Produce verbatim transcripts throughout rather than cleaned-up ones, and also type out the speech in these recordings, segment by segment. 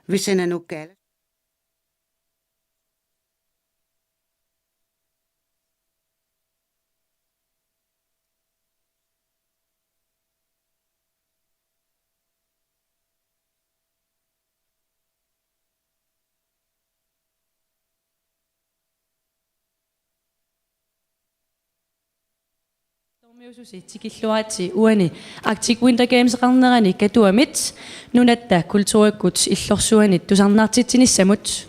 Hvis han er nu gal. Tormiususi tikilluaritsi uani Arctic Winter Gameseqarnerani Katuamit nunatta kulturikkut illorsuanit tusarnaartitsinissamut.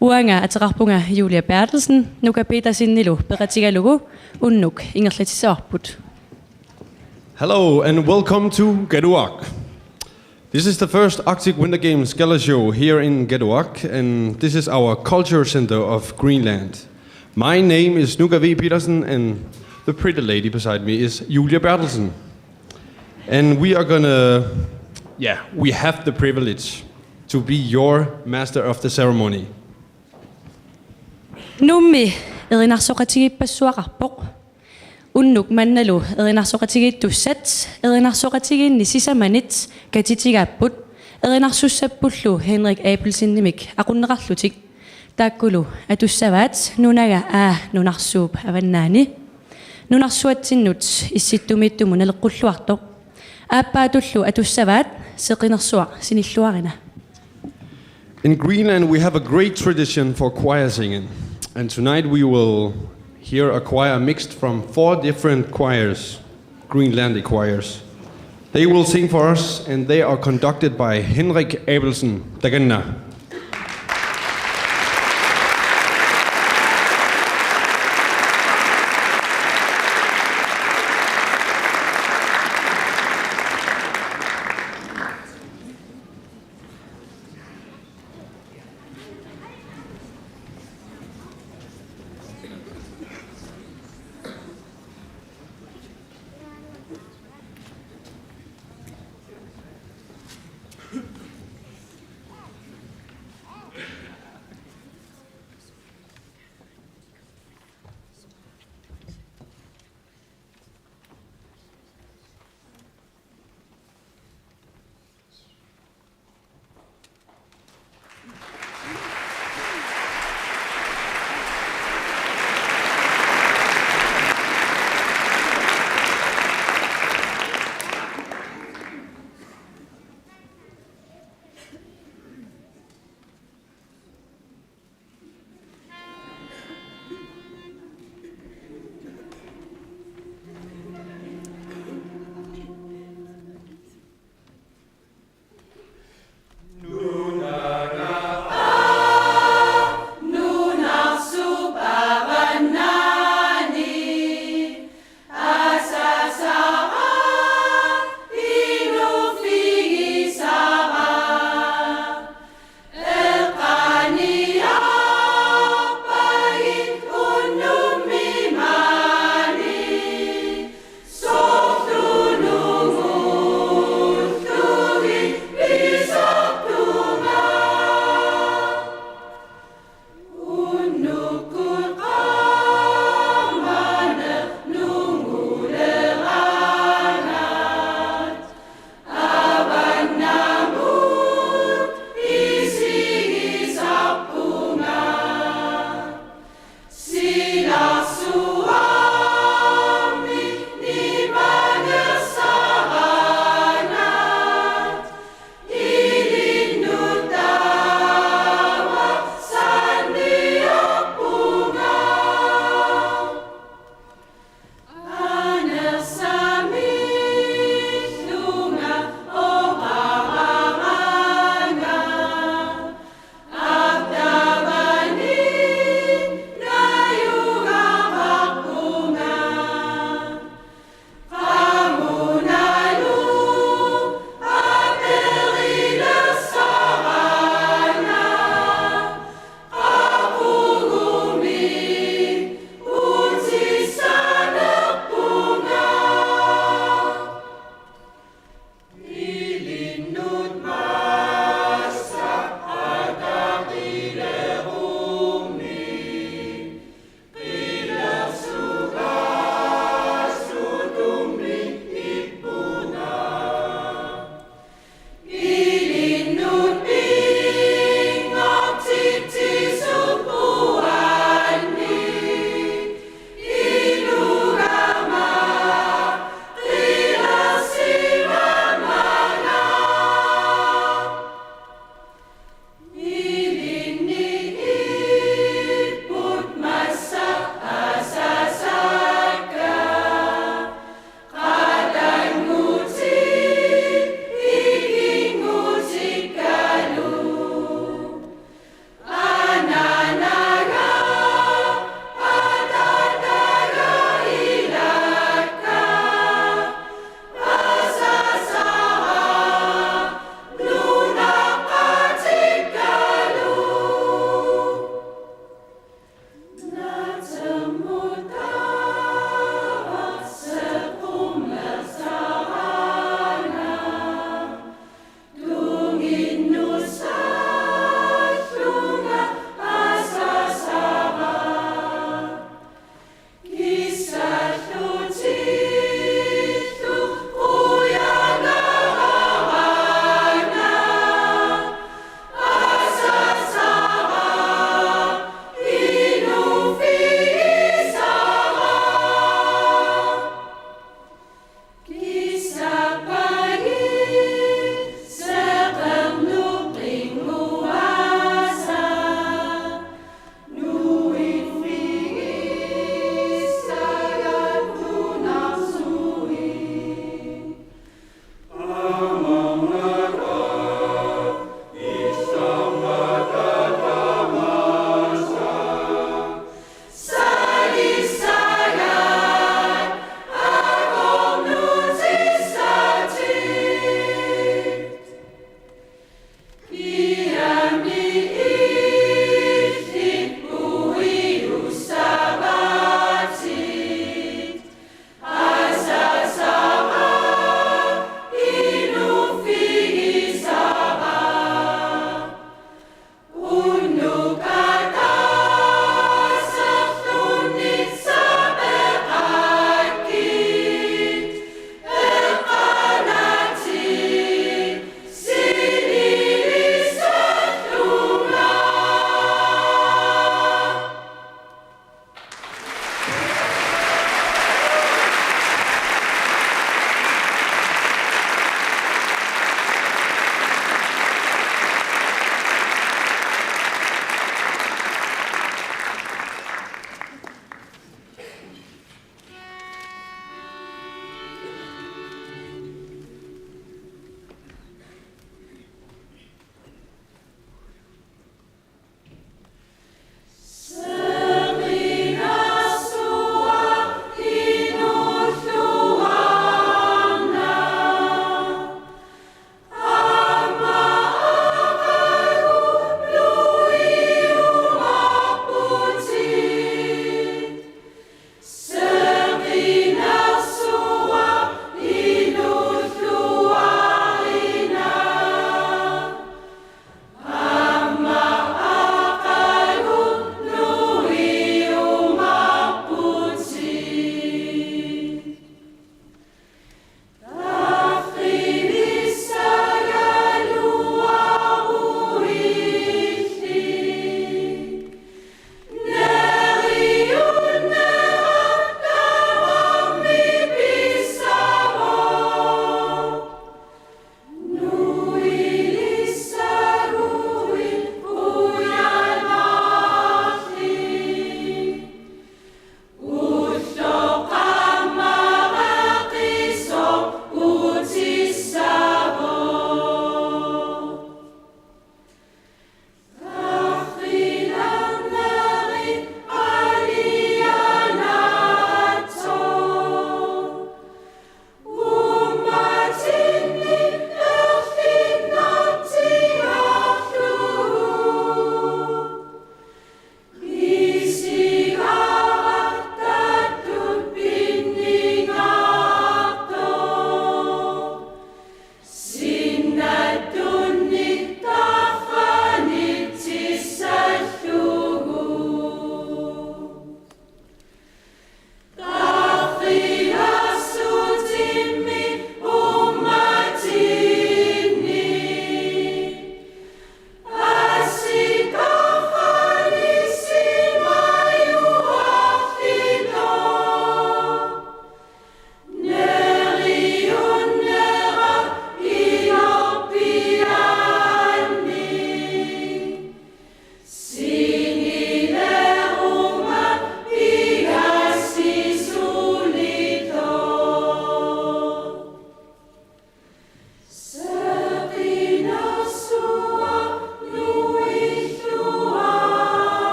Uanga ateqarpunga Julia Berthelsen, Nuka Petersenilu peqatigalugu unnuk ingerlatissavarput. Hello and welcome to Katuaq. This is the first Arctic Winter Games Gala Show here in Katuaq, and this is our Culture Center of Greenland. My name is Nuka V. Petersen, and the pretty lady beside me is Julia Berthelsen. And we are gonna, yeah, we have the privilege to be your master of the ceremony. Nuummi erinarsoqatigiippassuaqarpoq. Unnuk mannalu erinarsoqatigiittussat erinarsoqatigiinni sisamanit katitigaapput, erinarsussappullu Henrik Abelsenimik aqunneqarlutik. Taakkulu atussavaat nunaga A nunarsuup avannaani. Nunarsuatsinnut Issittumiittumut naleqqulluartoq. Aappaatullu atussavaat seqinersuaq sinilluarina. In Greenland, we have a great tradition for choir singing, and tonight we will hear a choir mixed from four different choirs, Greenlandic choirs. They will sing for us, and they are conducted by Henrik Abelsen Daganna.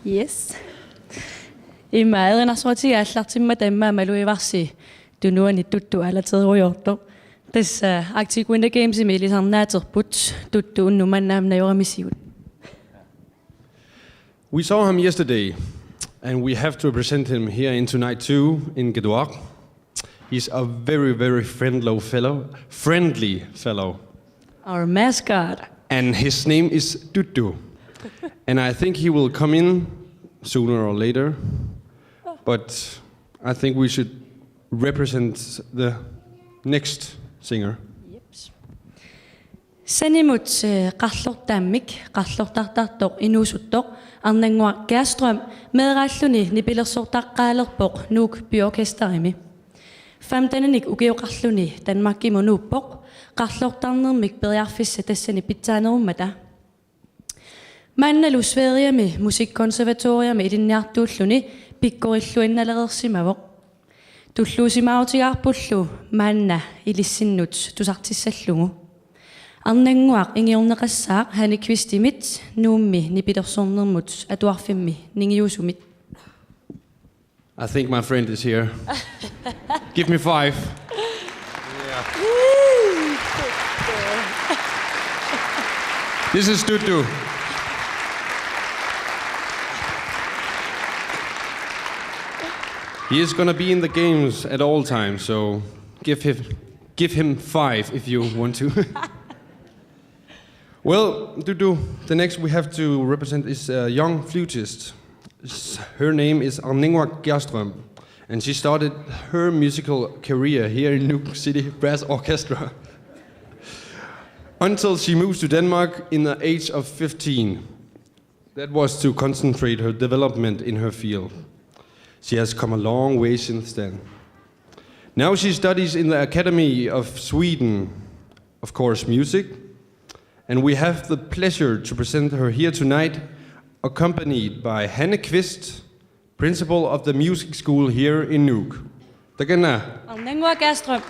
Yes. Immaqa erinarsuatiga aallartimmata immaqa malugivarsi tunuani Tuttu aalaterujoortoq. Tassa Arctic Winter Gamesimi ilisarnaaterput, Tuttu unnuk manna aamma najoramisigut. We saw him yesterday, and we have to present him here in tonight too, in Qaqortoq. He's a very, very friendly fellow, friendly fellow. Our mascot. And his name is Tuttu. And I think he will come in sooner or later. But I think we should represent the next singer. Sanimut, eh, qarlortaammik qarlortartartoq inuusuttoq Arnannguaq Kjærström meeraalluni nipilersortaqqaalerpoq Nuuk Byorkesterimi. Femteninik ukioqarluni Danmarkimut nuuppoq, qarlortarnermik periarfissat tassani pitsaanerummata. Maannalu Sveriami Musikkonservatoriami ilinniartuulluni pikkorilluinnalereersimavoq. Tulluusimaarutigaarpullu maanna ilissinnut tusartissallugu. Arnannguaq ingiorneqassaaq Hanne Qvistimit, Nuummi nipilersornermut atuarfimmi ningiusumit. I think my friend is here. Give me five. This is Tuttu. He is gonna be in the games at all times, so give him, give him five if you want to. Well, Tuttu, the next we have to represent is a young flutist. S- Her name is Arnannguaq Kjærström, and she started her musical career here in Nuuk City Brass Orchestra until she moves to Denmark in the age of fifteen. That was to concentrate her development in her field. She has come a long way since then. Now she studies in the Academy of Sweden, of course, music, and we have the pleasure to present her here tonight, accompanied by Hanne Qvist, principal of the music school here in Nuuk. Takanna. Arnannguaq Kjærström.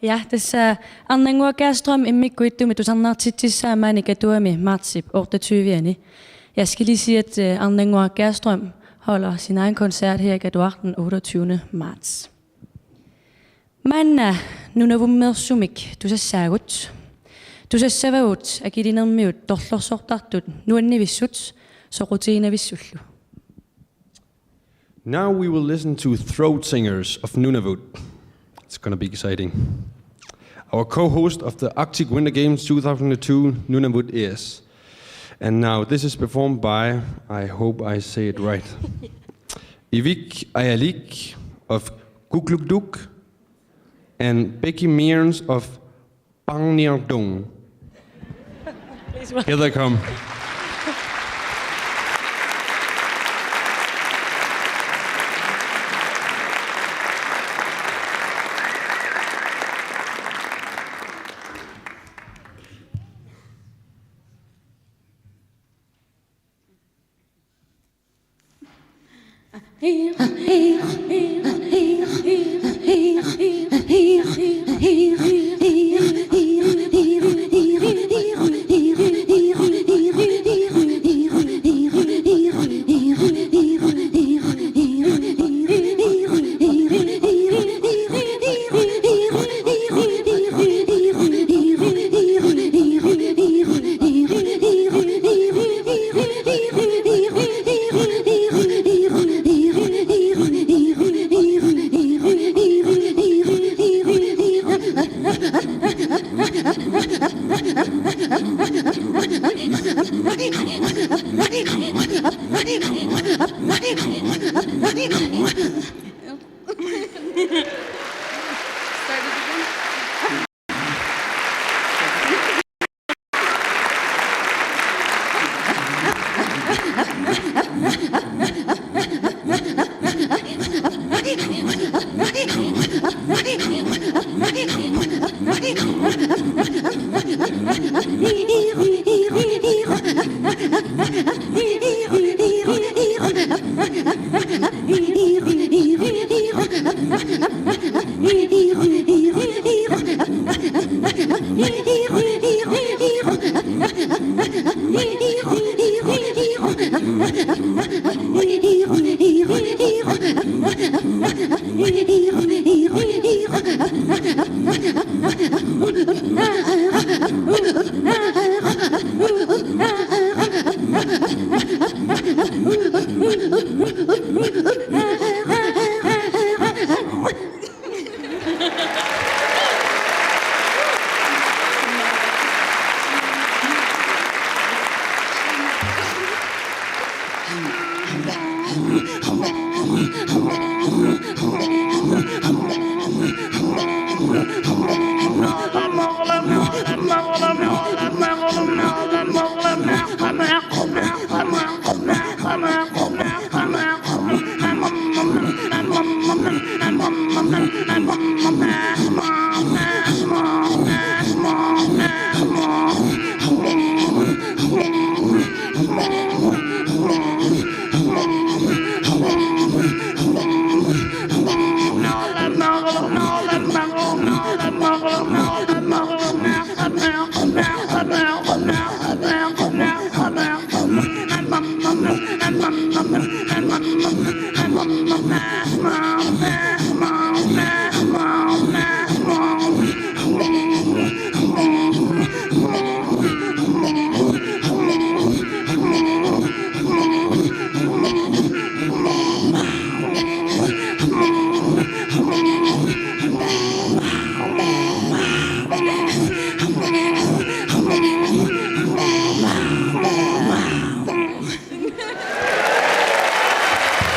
Ja, tassa Arnannguaq Kjærstrøm immikkut ittumi tusarnaartitsissaa maani Katuami martsip otteogtyve-ani. Jeg skal lige sige, at øh, Arnannguaq Kjærstrøm holder sin egen koncert her i Katuaq den otteogtyvende marts. Maanna Nunavummeersumik tusassaagut. Tusassavagut Akilinermiut torlorsortartut nuannivissut soqutiginnavissullu. Now we will listen to Throat Singers of Nunavut. It's gonna be exciting. Our co-host of the Arctic Winter Games two thousand two Nunavut is. And now this is performed by, I hope I say it right, Ivik Ayalik of Kuglukduk and Becky Mearns of Pangniardung. Please wel- Here they come.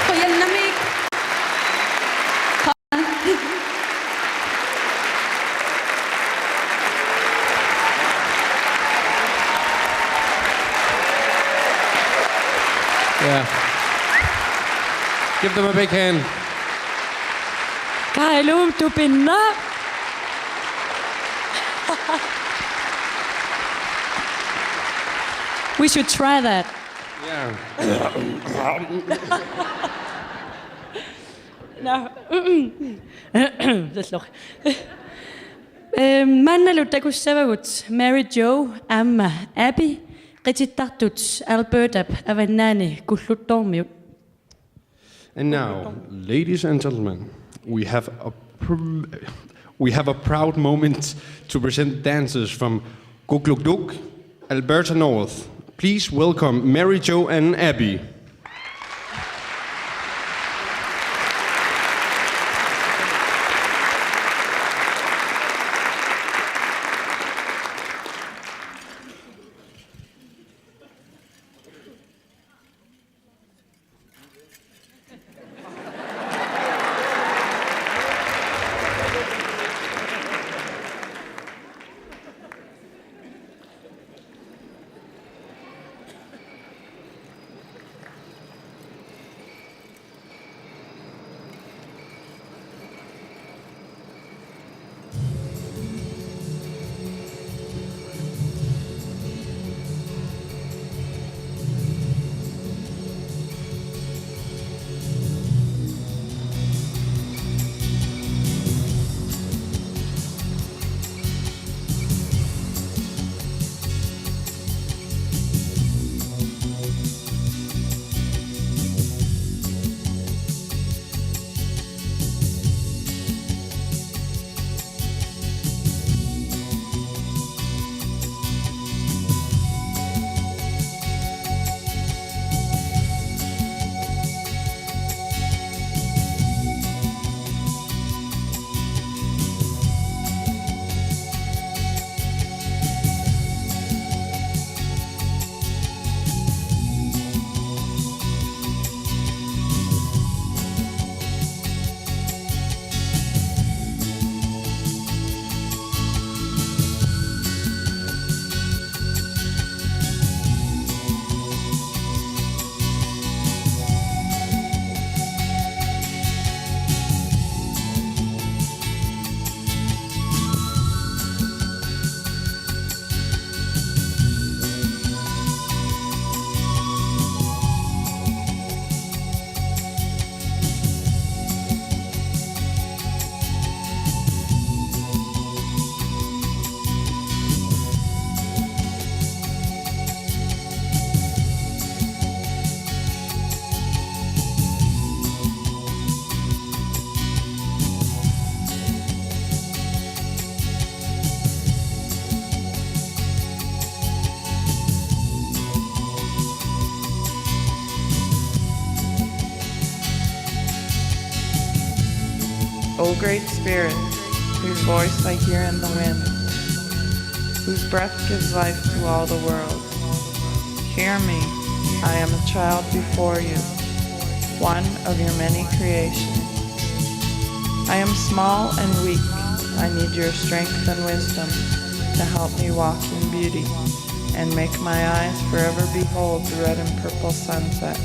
Qujanarmik. Yeah. Give them a big hand. Kaalu tupinna. We should try that. Yeah. No. That's look. Øhm, maannalu takussavagut Mary Jo aamma Abby, qitittartut Albertap Avannaani Kulluttoormiut. And now, ladies and gentlemen, we have a pr- we have a proud moment to present dancers from Kugluktuk, Alberta North. Please welcome Mary Jo and Abby. O great spirit, whose voice I hear in the wind, whose breath gives life to all the world, hear me, I am a child before you, one of your many creations. I am small and weak. I need your strength and wisdom to help me walk in beauty and make my eyes forever behold the red and purple sunset.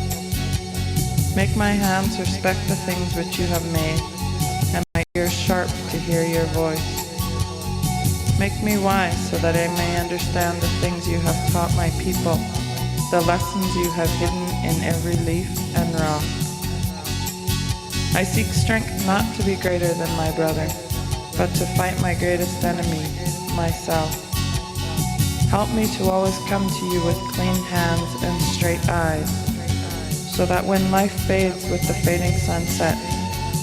Make my hands respect the things which you have made, and my ears sharp to hear your voice. Make me wise so that I may understand the things you have taught my people, the lessons you have hidden in every leaf and rock. I seek strength not to be greater than my brother, but to fight my greatest enemy, myself. Help me to always come to you with clean hands and straight eyes, so that when life fades with the fading sunset,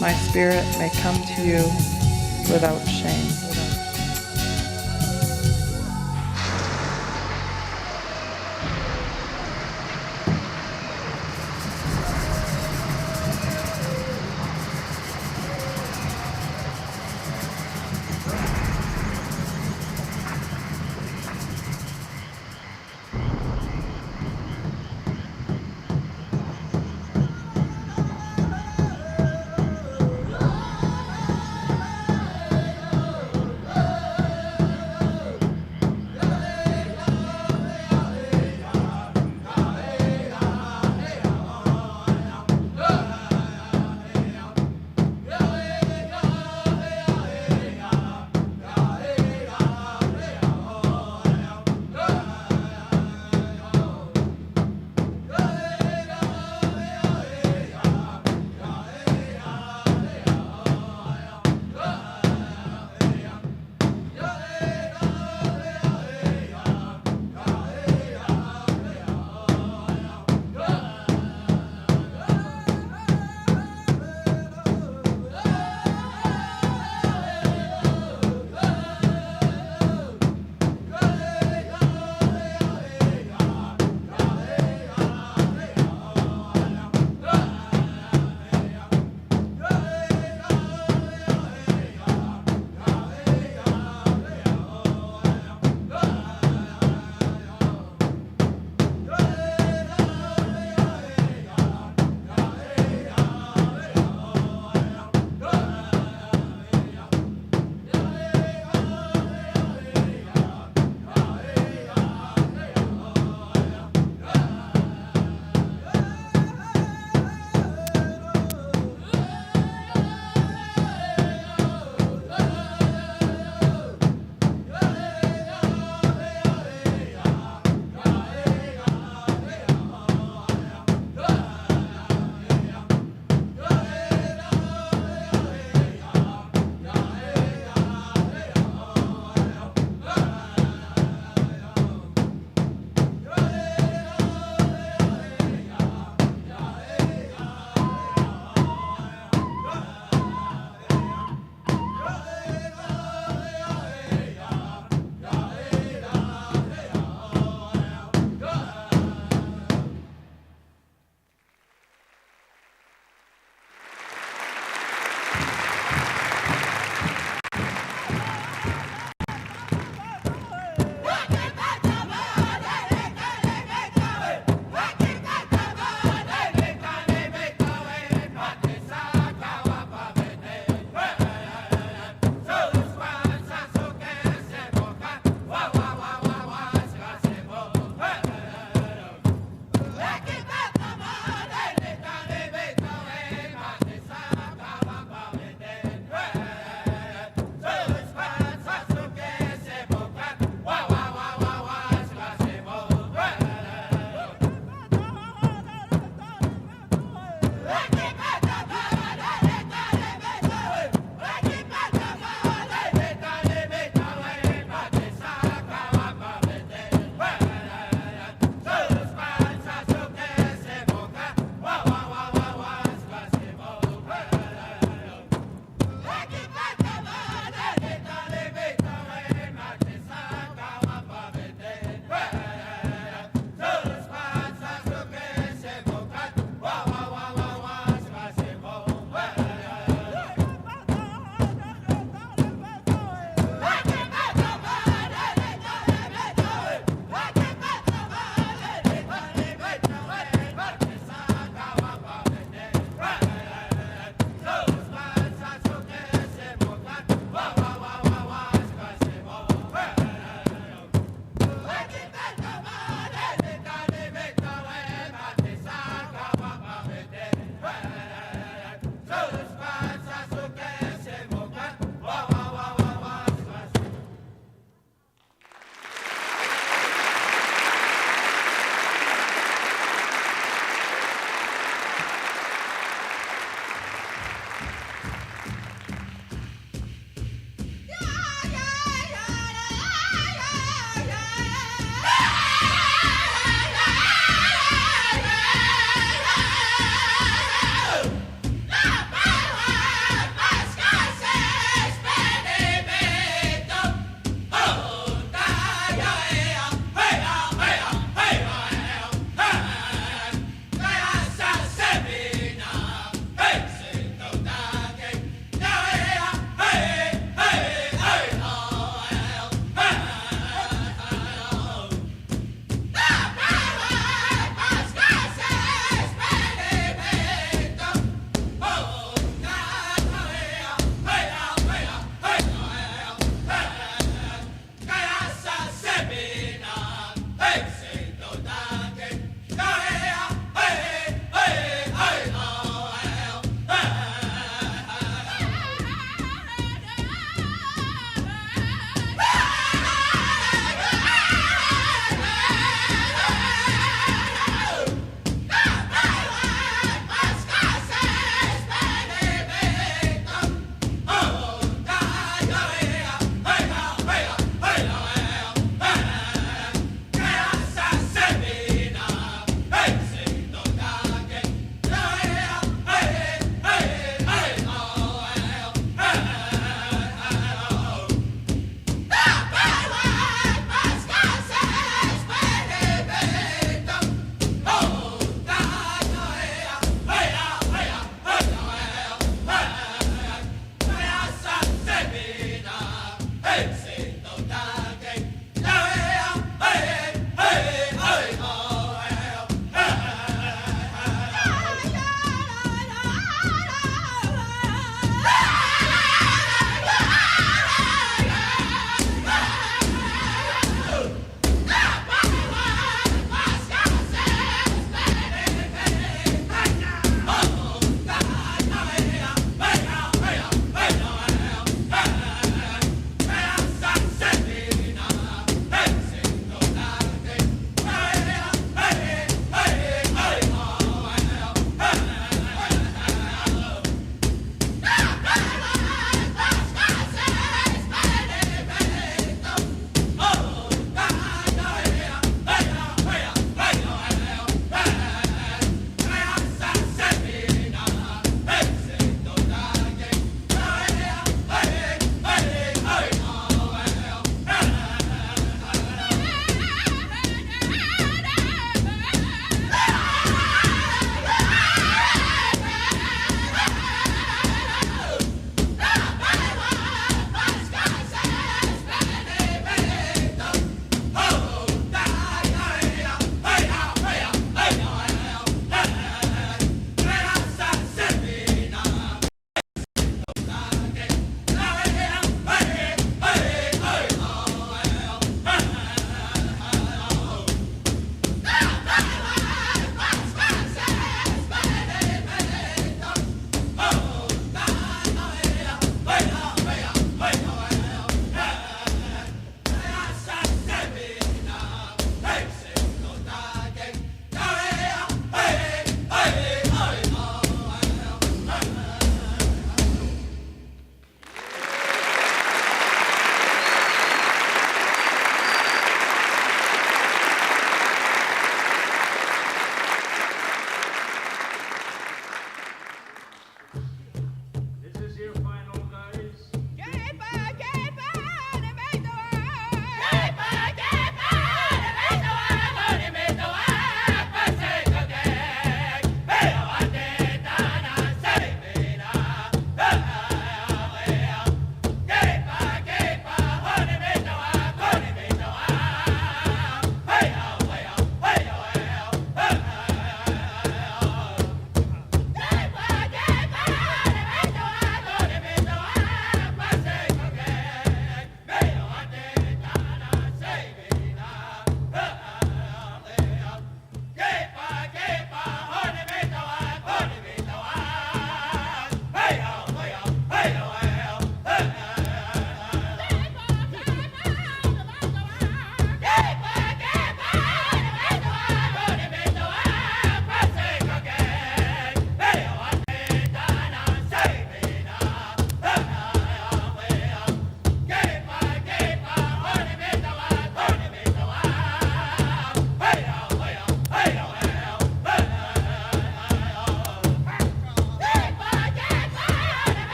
my spirit may come to you without shame.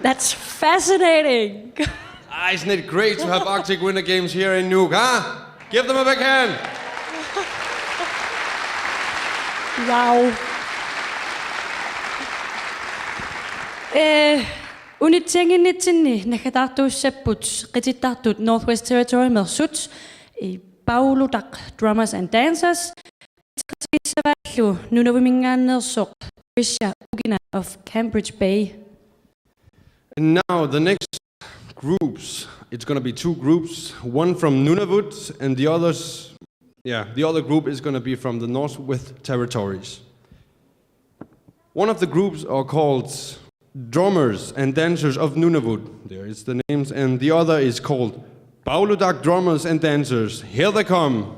That's fascinating. Ah, isn't it great to have Arctic Winter Games here in Nuuk, huh? Give them a big hand. Wow. Eh, unitsiannginnitsinni naggataartuussapput qitittartut Northwest Territories-meersut, eh, Paulutaq Drummers and Dancers, Trisha Ukina of Cambridge Bay. And now the next groups, it's gonna be two groups, one from Nunavut and the others, yeah, the other group is gonna be from the Northwest Territories. One of the groups are called Drummers and Dancers of Nunavut. There is the names, and the other is called Paulutaq Drummers and Dancers. Here they come.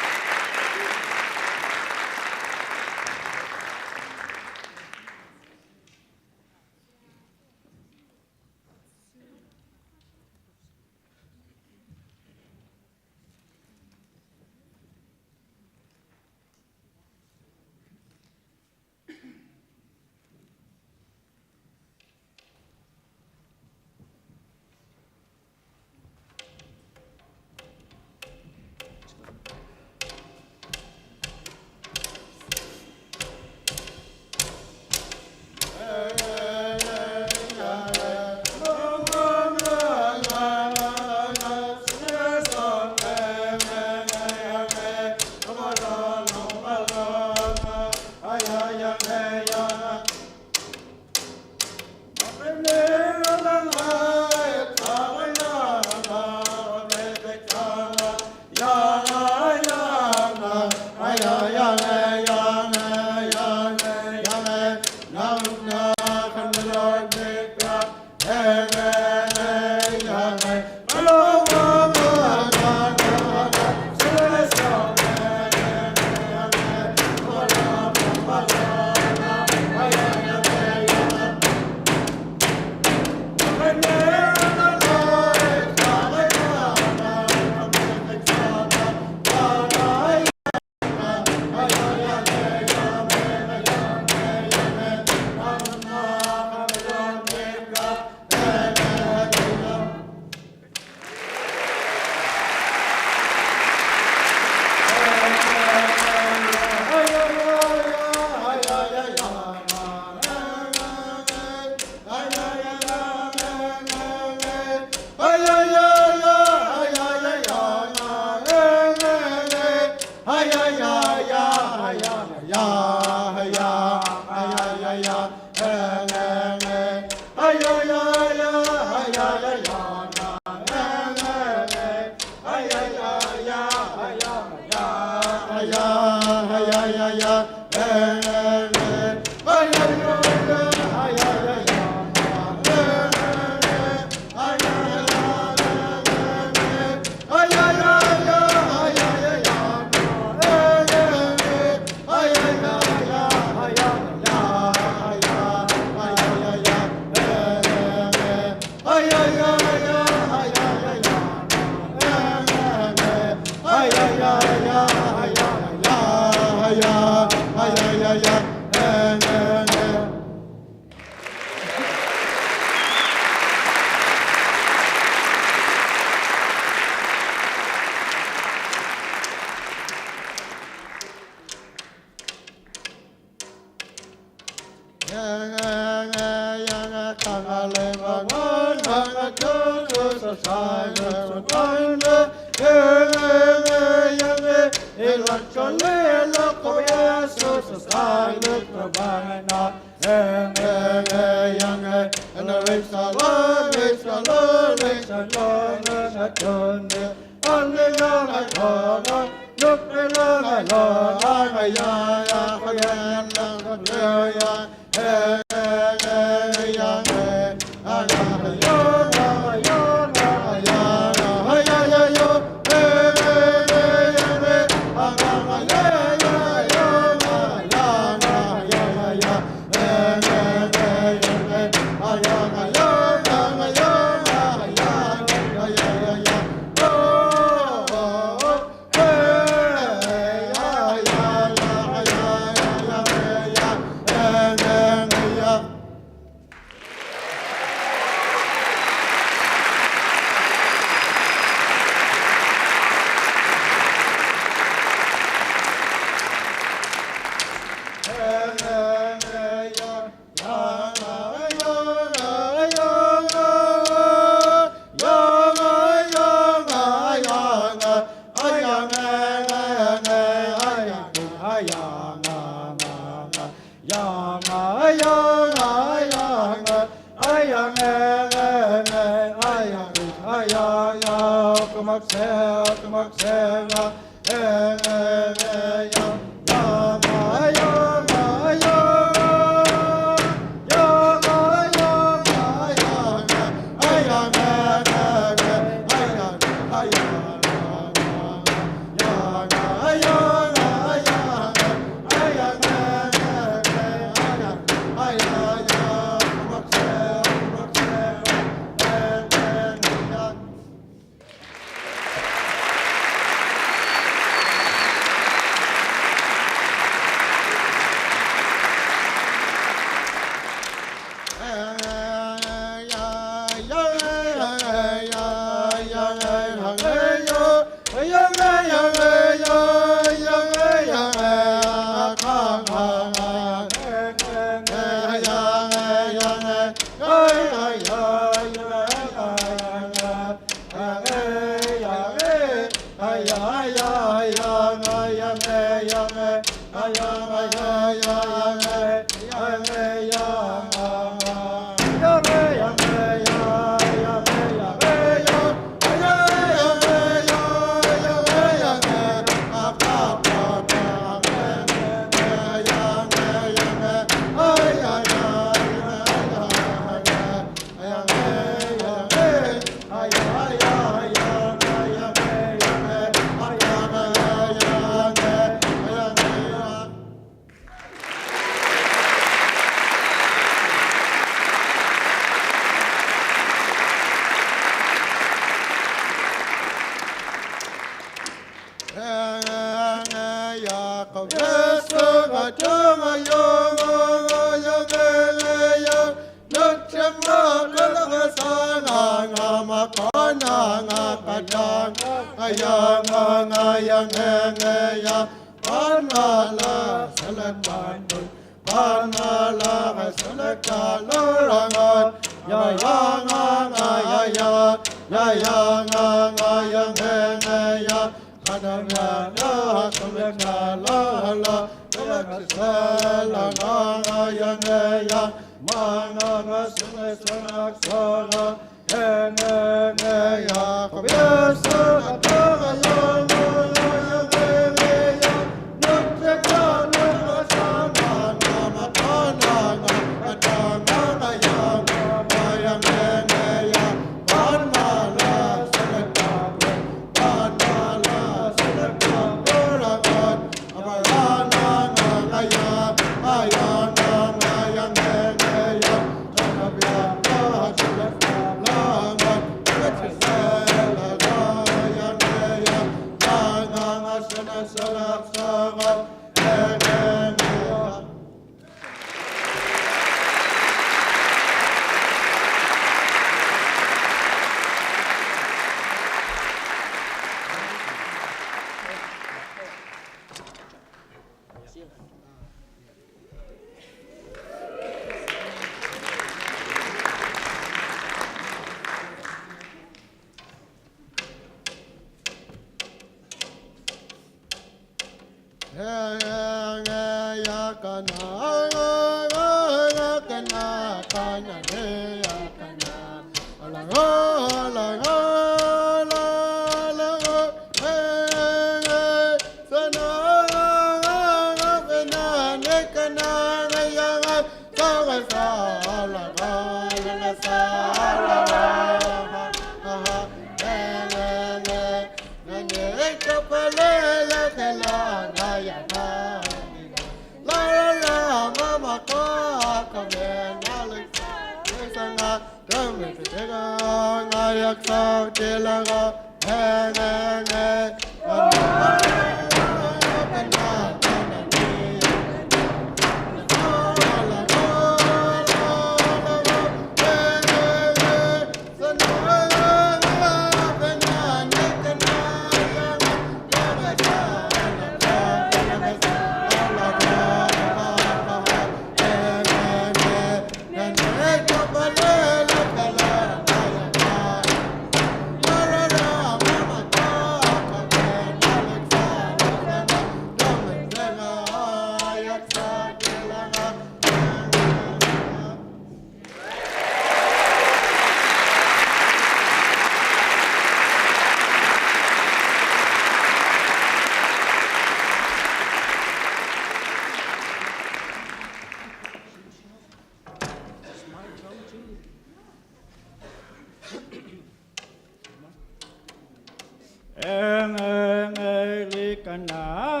Eng, eng, eng, likana,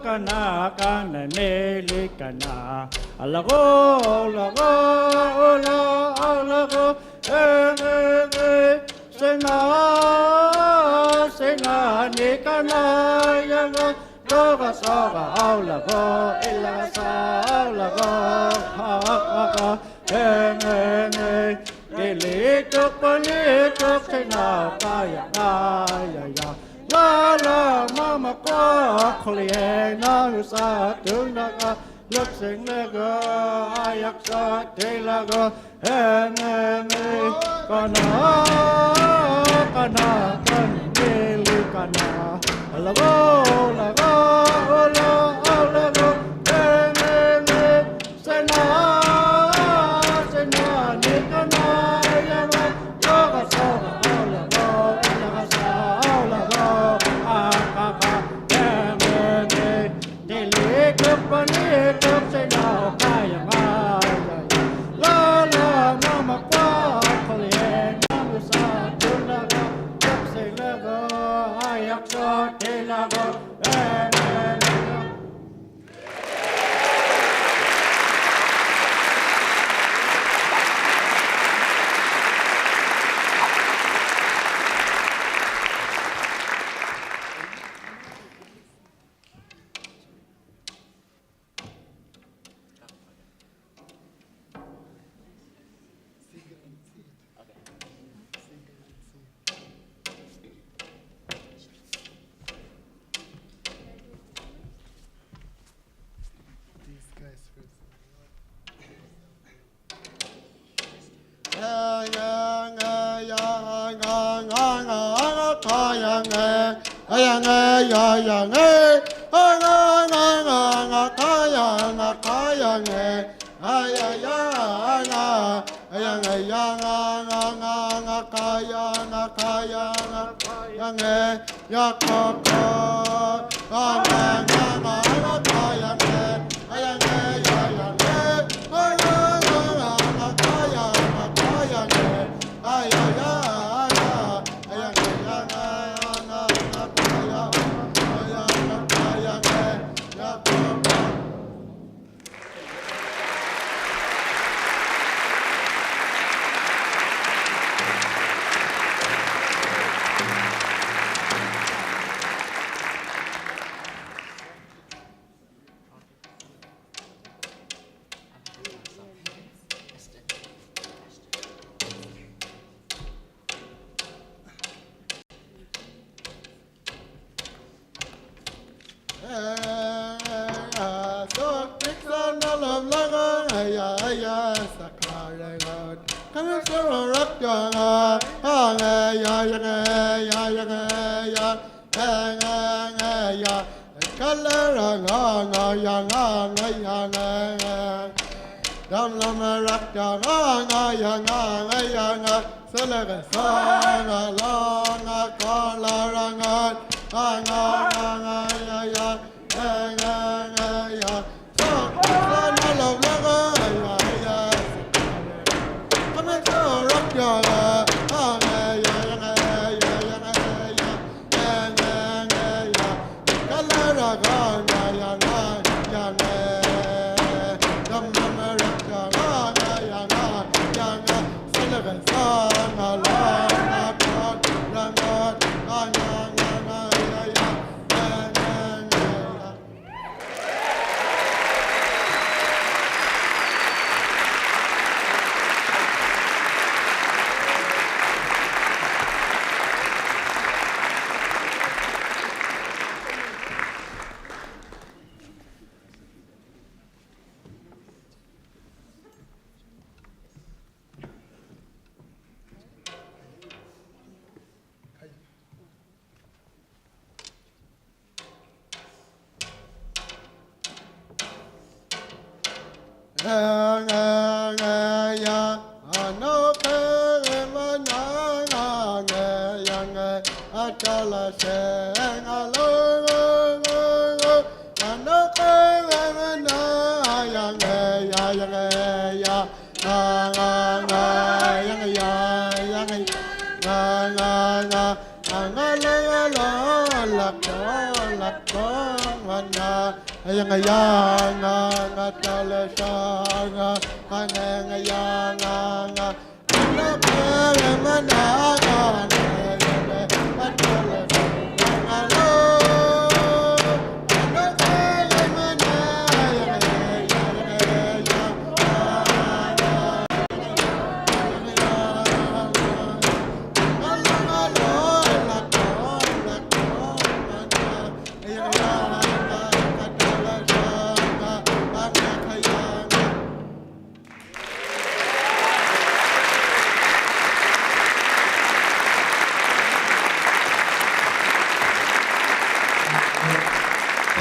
kana, kana, me, likana. Alago, alago, ala, alago. Eng, eng, eng, sena, sena, nikana, yanga. Soga, soga, alago, ilaga, sa, alago. Ha, ha, ha. Eng, eng, eng. Dilituk palituk sinapayangayaya. La la mama kwa kuliena usa tunaga. Looksing laga ayak sa tilaga. Eng eng eng. Kana kana kanili kana. Lago lago la lago. Eng eng eng. Sena, sena, nikana, yama, yoga, soga, ola, go, ola, sa, ola, go, a, ka, ka, e, me, me, dili, kupa, ni, kup, sena, kaya, ma, ya, ya. La, la, mama, kwa, kole, mama, sa, tula, go, kup, sena, go, ayak, so, tila, go, e, me, me, go. These guys first.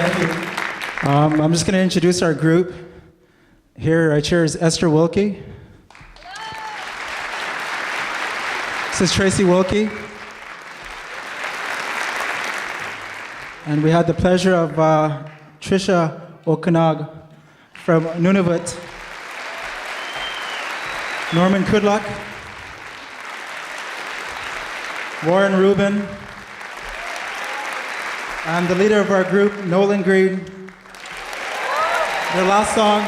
Thank you. Um, I'm just gonna introduce our group. Here, right here is Esther Wilkie. This is Tracy Wilkie. And we had the pleasure of, uh, Trisha O'Knog from Nunavut. Norman Kudlak. Warren Rubin. And the leader of our group, Nolan Green. The last song.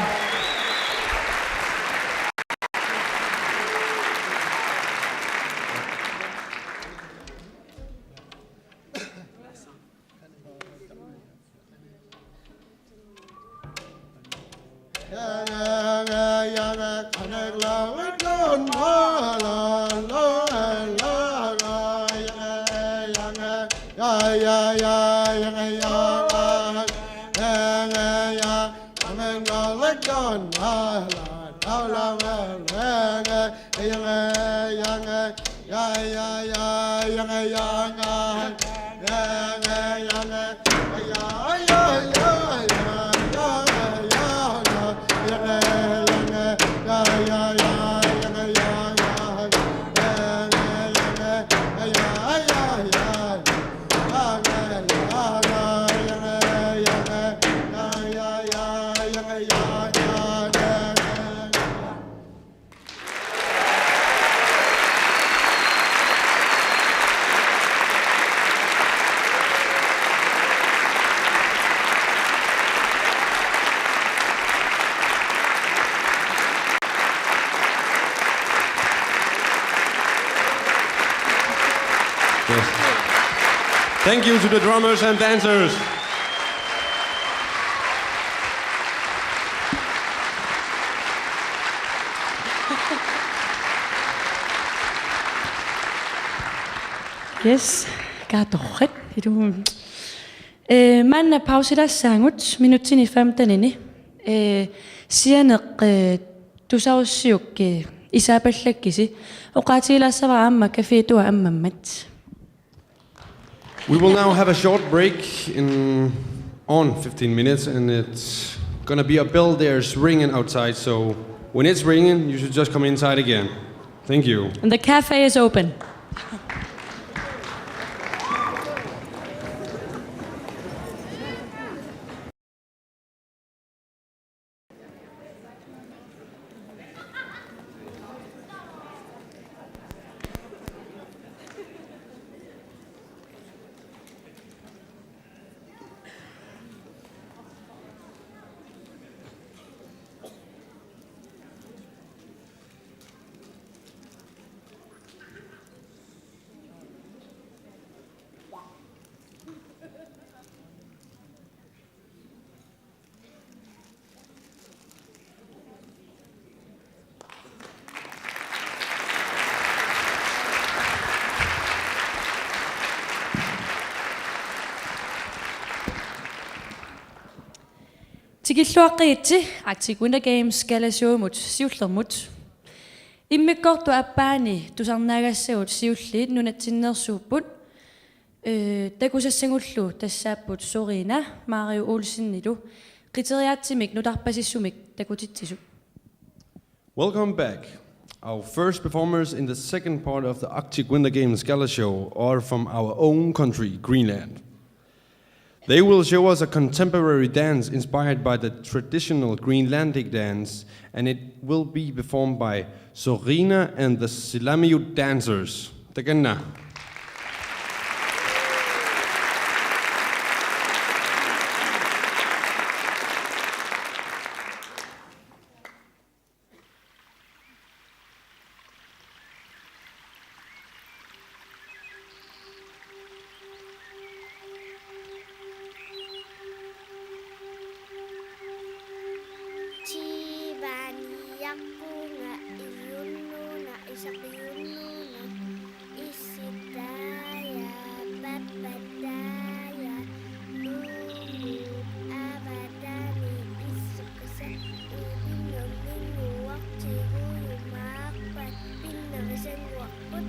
Yes. Thank you to the drummers and dancers. Yes, kaattorrat. Ilumut. Eh, maanna pausilaassaagut minutsini femtenini. Eh, sianeq, eh, tusarussiuk, eh, isaapallakkisi. Oqaatigilaassavara aamma cafétua ammammat. We will now have a short break in on fifteen minutes, and it's gonna be a bell there's ringing outside, so when it's ringing, you should just come inside again. Thank you. And the cafe is open. Tikilluaqqigitsi Arctic Winter Games galashowmut siullermut. Immikkoortup aappaani tusarnaagassagut siulliit nunatsinneersuupput. Eh, takusassagullu tassaapput Sorina, Mario Olsenilu, qiteriaatsimik nutarpasissumik takutitsisut. Welcome back. Our first performers in the second part of the Arctic Winter Games Gala Show are from our own country, Greenland. They will show us a contemporary dance inspired by the traditional Greenlandic dance, and it will be performed by Sorina and the Silamiut dancers. Takanna. Punga iliunnuuna isaqiunnuuna, issitaaja, pappataaja, nuummut avataani issukkasa, uinnarninnguaq tigujumaarpat pinnarisannguarput.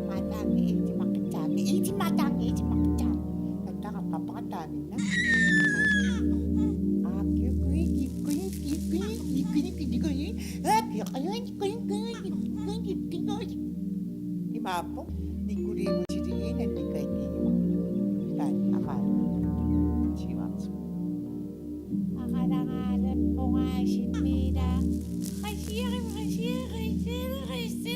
Maataangi iitimaqqitsaami, iitimaataangi iitimaqqitsaami. Tattaqaqqappaqataaminna. Aakkiukkuit, ikkuit, ikkuit, ikkuit, ikkuit, ikkuit. Aakkiukkuit, ikkuit, ikkuit, ikkuit, ikkuit. Imaappoq, Nikuliimusiligiinna Nikainniima. Taanna aqagu. Siuarsu. Aqalangaalerpunga simmila. Qasiari, qasiari, qasiari, qasiari.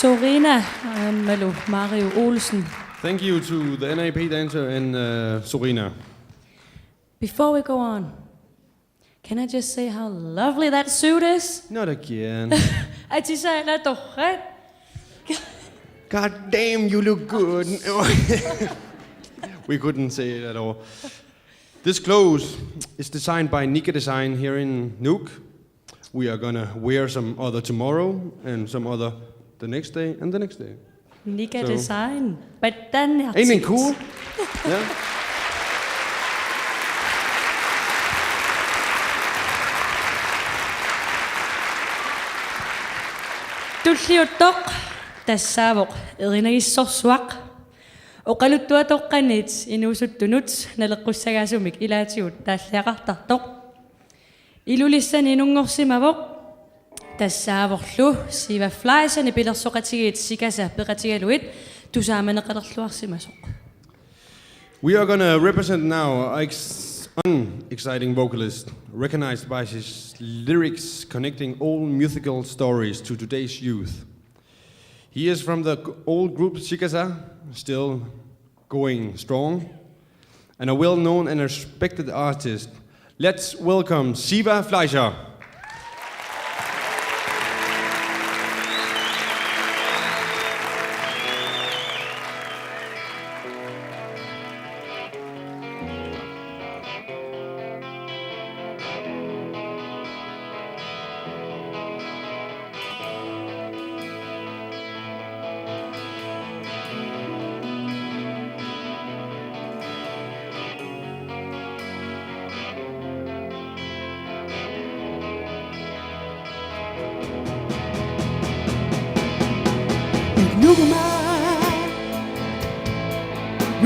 Sorina, aammalu Mario Olsen. Thank you to the N A P dancer and, uh, Sorina. Before we go on, can I just say how lovely that suit is? Not again. Atisai ila torrak. God damn, you look good. We couldn't say it at all. This clothes is designed by Nika Design here in Nuuk. We are gonna wear some other tomorrow and some other the next day and the next day. Nika So Design. Pattaanniartigit. Ain't it cool? Yeah. Tulliuttoq tassaavoq erinagissorsuaq. Oqaluttuatoqqanit inuusuttunut naleqqussagaasumik ilaatigut taalliaqartartoq. Ilulissani inunngorsimavoq tassaavorlu Siva Fleischer nipilersoqatigiit Sikasa peqatigalugit tusaamaneqalerluarsimasoq. We are gonna represent now an ex-, an exciting vocalist, recognized by his lyrics connecting old musical stories to today's youth. He is from the g-, old group Sikasa, still going strong, and a well-known and respected artist. Let's welcome Siva Fleischer.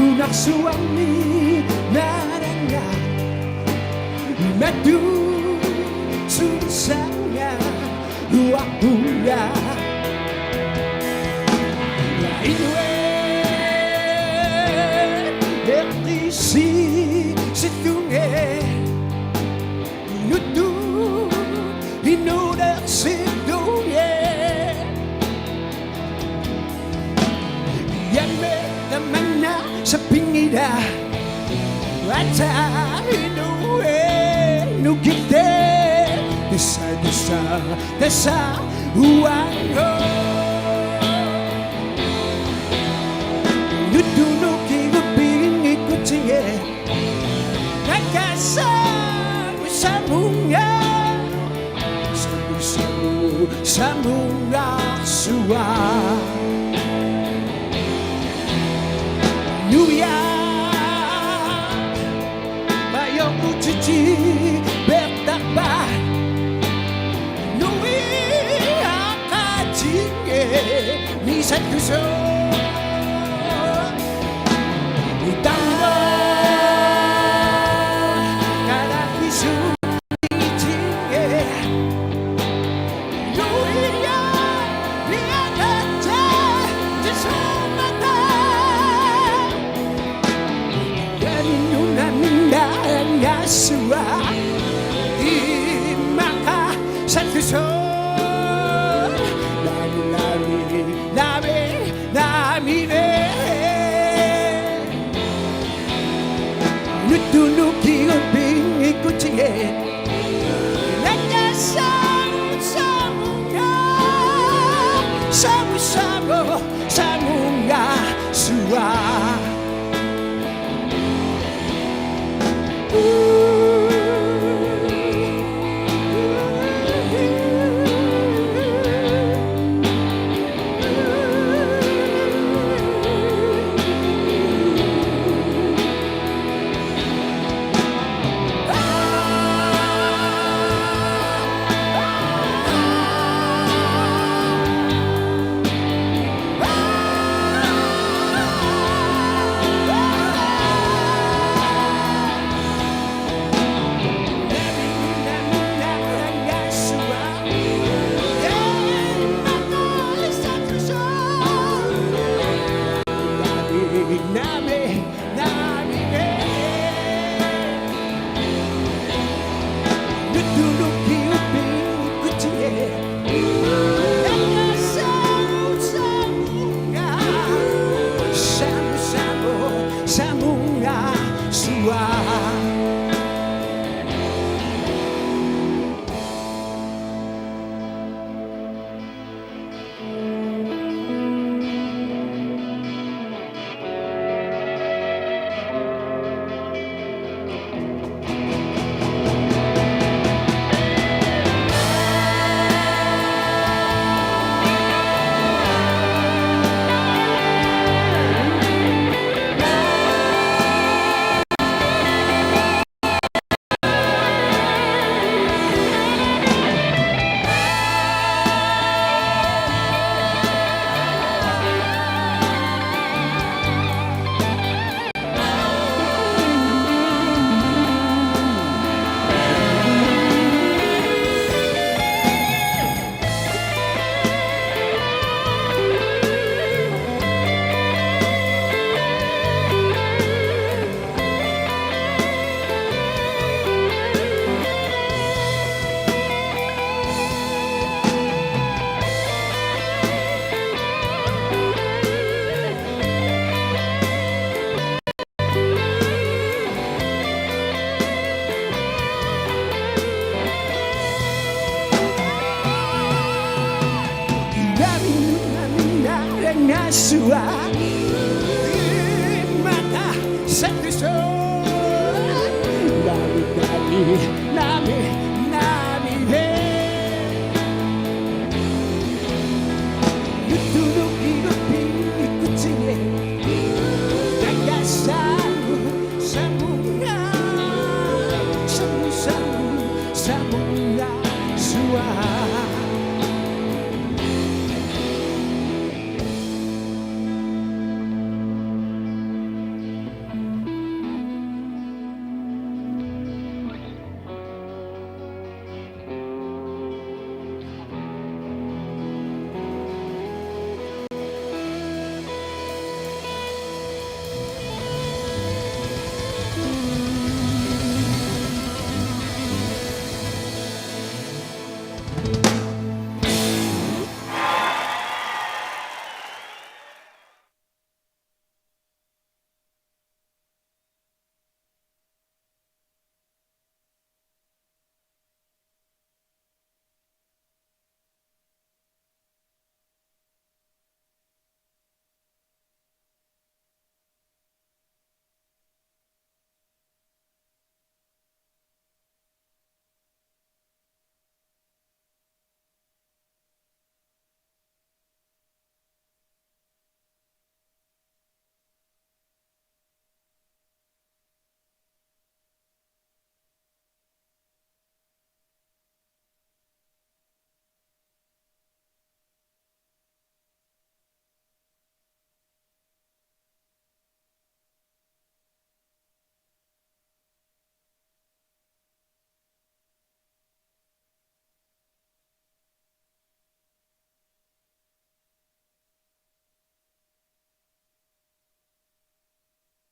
Nunarsuarmi naananga imatut sulisanga uaqqula. Inue eqqissillunga nuttu inulersillugu. Jamme tamanna sappinngilaq. Ata inue nukitte. Tassa, tassa, tassa uango. Nuttu nukigut piginngikkutsigit. Nakassa samunga, samu, samu, samungaarsuaq. Nuja, majoqutiti pertarpa. Nuja qatinge misattuso. Utanga kalakisu itinge. Nuja miatatta tisumata. Nunami naangassuaq immaqa sattusoq. Nami, nami, nami, nami me. Nuttu nukigut piginngikkutsigit. Nakassa samunga, samu, samu, samungaarsuaq.